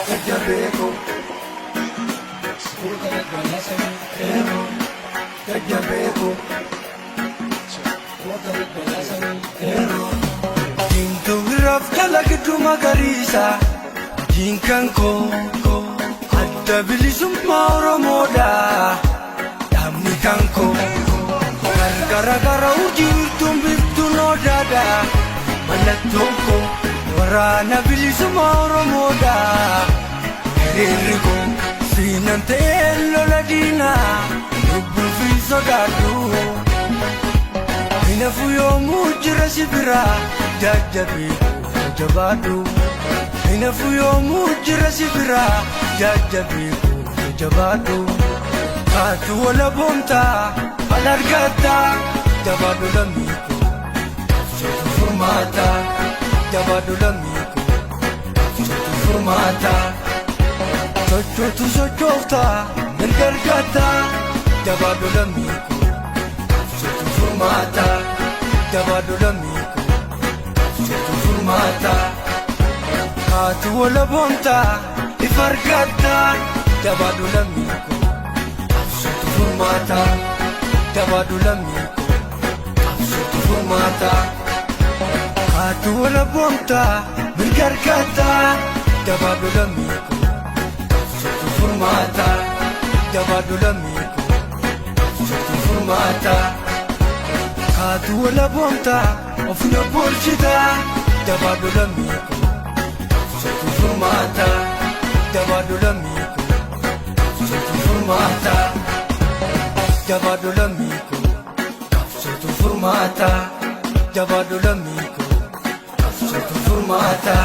Jajjabeeko jajjabeeko. Diimtuu irraaf dalagdu magariisa hojiin kan koo adda bilisummaa Oromoodha dhaabni kan koo gargara gara urjii wirtuun biftuun odaadha mallattoon koo waraana bilisummaa Oromoodha hiriirri koo siinan ta'ee lola diinaa lubbuu fi sodaadhu. Hinafu yoomuu jira si bira jajjabe jabaadhu. Hinafu yoomuu jira si bira jajjabe jabaadhu. Kaatu wala boontaa fal argatta jabaadhu lammii koo qabsootu furmaata jabaadhu lammii koo qabsootu furmaata. Sochootu sochoofta mirga argatta jabaadhu lammii koo. Qabsootu furmaata jabaadhu lammii koo qabsootu furmaata. Kaatu wala boontaa ifa argatta jabaadhu lammii koo qabsootu furmaata jabaadhu lammii koo qabsootu furmaata. Kaatu wala boontaa mirga argatta jabaadhu lammii koo qabsootu furmaata jabaadhu lammii koo qabsootu furmaata. Kaatu wala boontaa of na bulchita jabaadhu lammii koo qabsootu furmaata jabaadhu lammii koo qabsootu furmaata jabaadhu lammii koo qabsootu furmaata jabaadhu lammii koo qabsootu furmaata.